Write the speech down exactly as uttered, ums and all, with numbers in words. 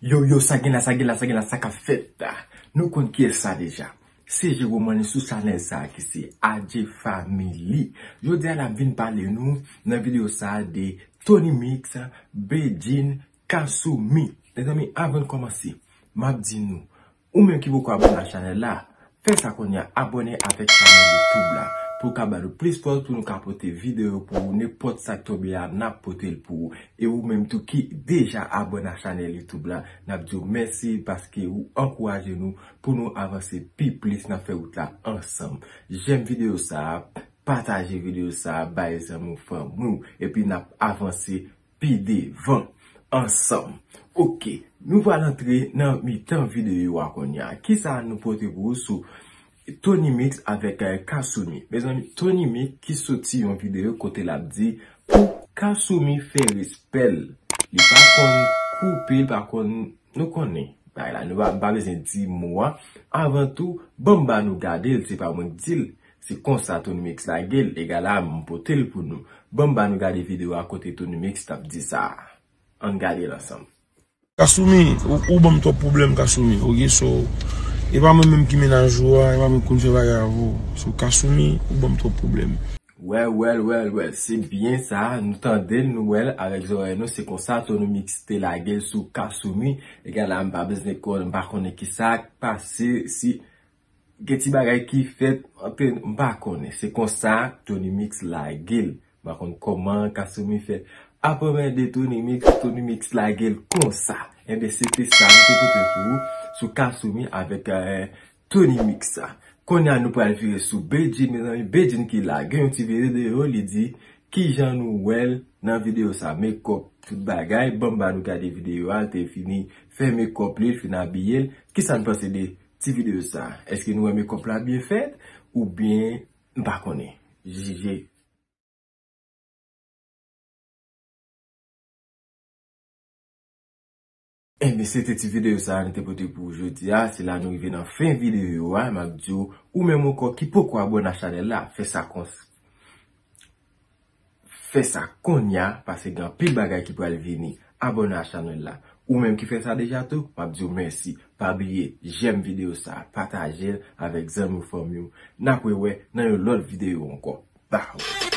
Yo, yo, sa gen la, sa gen la, sa gen la, sa k ap fèt la? Nou konn kiyès sa deja. Se Jerome Manny sou chanèl sa a ki se A J Family. Jodi a, n ap vin pale nou nan videyo sa a de Tony Mix, Bedjine, Kasumi. Mezanmi, avan n kòmanse, m ap di nou, ou menm ki poko abòne a chanèl la, fè sa kounye a, abòne avèk chanèl YouTube la, pou l ka ba nou plis fòs, pou nou ka pote videyo pou ou, nenpòt sa k tonbe a, n ap pote l pou ou. E ou menm tou ki deja abòne a chanèl YouTube la, n ap di w mèsi paske ou ankouraje nou pou nou avanse pi plis, n ap fè wout la ansanm. Jèm videyo sa a, pataje videyo sa a, bay zanmi w, fanmi w, epi n ap avanse pi devan ansanm. Oke, nou pral antre nan mitan videyo a kounye a. Kisa nou pote pou ou sou Tony Mix avèk, eh, Kasumi? Mezanmi, Tony Mix ki soti yon videyo kote l ap di pou Kasumi fè respè l. Li pa konn koupe, li pa konn, nou konnen bagay la, nou pa, m pa bezwen di mo a. Avan tou, ban m ba nou gade l, se pa mwen k di l. Se konsa Tony Mix lage l, egal a m pote l pou nou. Ban m ba nou gade videyo a kote Tony Mix t ap di sa a. Ann gade l ansanm. Kasumi, ou, ou ban m twòp pwoblèm, Kasumi, oke? So, e pa mwen menm ki mennaj ou a, e pa mwen ki konn fè bagay avè w. So, Kasumi, ou ban m twòp pwoblèm. Well, well, well, well, se byen sa, nou tande l, nou wè l avèk zòrèy nou, se konsa Tony Mix te lage l sou Kasumi, egal a m pa bezwen konn, m pa konnen kisa k pase, si gen ti bagay ki fèt antre nou, m pa konnen. Se konsa Tony Mix lage l. M pa konn kòman Kasumi fè aprann de Tony Mix, Tony Mix lage l konsa. Enben, se te sa m te pote sou, sou Kasumi avèk, eh, Tony Mix sa. Kounye a, nou pral vire sou Bedjine, mezanmi. Bedjine ki lage yon ti videyo, li di kijan nou wè l nan videyo sa. Mekòp, tout bagay. Ban m ba nou gade videyo a, l te fini fè mekòp li, l fin abiye l. Kisa n panse de ti videyo sa? Èske nou wè mekòp la byen fèt? Oubyen, m pa konnen. Jije. Enben, se te ti videyo sa a nou te pote pou ou jodi a. Se la nou rive nan fen videyo a. M ap di w, ou menm ankò ki poko abòne a chanèl la, fè sa kons-, fè sa kounye a, paske gen anpil bagay ki pral vini. Abòne a chanèl la. Ou menm ki fè sa deja tou, m ap di w mèsi. Pa bliye, jèm videyo sa a, pataje l avèk zanmi w, fanmi w. N ap rewè nan yon lòt videyo ankò. Baw!